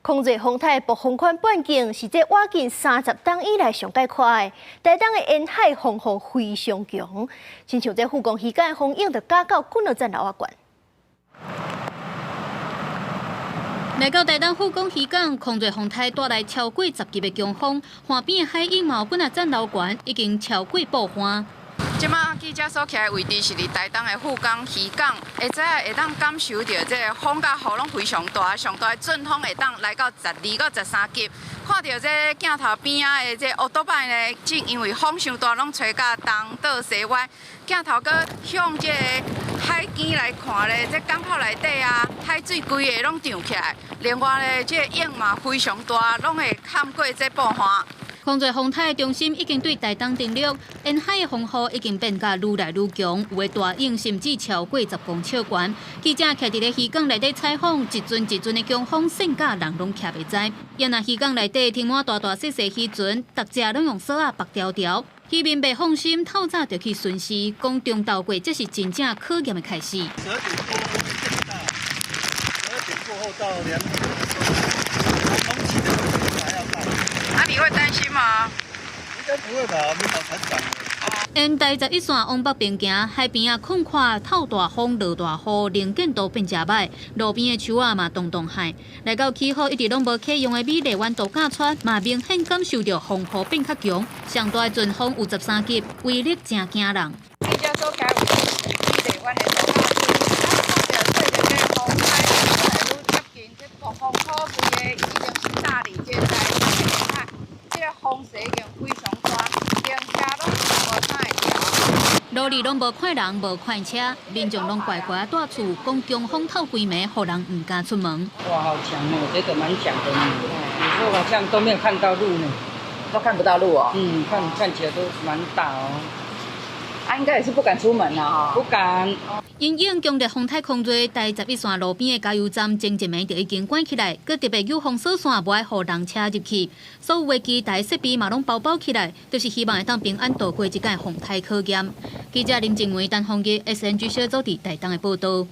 空濟風台暴風圈半徑是這倚近30冬以來上蓋寬的。台東的沿海風雨非常強，親像這富岡漁港的風湧就加到幾若層樓仔懸。來到台東富岡漁港，空濟風台帶來超過10級的強風，岸邊的海湧嘛有幾若層樓懸，已經超過報岸。這馬記者所徛的位置是佇台東的富岡漁港，會知影會當感受著這个風佮雨攏非常大，上大的陣風會當來到12到13級。看著這鏡頭邊仔的這烏多擺呢，正因為風傷大，攏吹甲東倒西歪。鏡頭閣向這个海邊來看咧，這港口內底啊，海水規个攏漲起來。另外咧，這个湧嘛非常大，攏會冚過這報岸。空濟風台的中心已經對台東登陸，沿海的風雨已經變甲愈來愈強，有的大湧甚至超過10公尺懸。記者徛佇咧漁港內底採訪，一陣一陣的強風，扇甲人攏徛袂知。也若漁港內底停滿大大細細漁船，逐隻攏用索仔縛牢牢。漁民袂放心，透早就去巡視，講中晝過，這是真正考驗的開始。 12點過後更大，12點過後到2點，風起的還要大。啊，你會擔心嗎？應該不會吧，我們老船長。沿台11線往北邊行，海邊仔空曠，透大風、落大雨，能見度變誠䆀，路邊的樹仔嘛動動害。來到起好一直攏無啟用的美麗灣度假村，嘛明顯感受著風雨變較強，上大的陣風有13級，威力誠驚人。記者所徛的位置是美麗灣的度假村，咱看著隨著這個風台愈來愈接近，這暴風雨規个已經是炸佇這台東的沿海，這个風勢已經非常大，連車攏無啥會調。路裡攏無看人，無看車，民眾攏乖乖蹛厝，講強風透規暝，予人毋敢出門。哇，好強哦，我覺得蠻強的呢。有時候好像都沒有看到路呢，都看不到路哦。嗯，看看起來都蠻大哦。啊，應該也是不敢出門啦，哈。不敢。因應強烈風颱空濟，台11線路邊的加油站前一暝就已經關起來，閣特別有封鎖線，無愛予人車入去。所有的機台設備嘛攏包包起來，就是希望會當平安度過這屆風颱考驗。記者林靜維、陳鳳儀，SNG 小組佇台東的報導。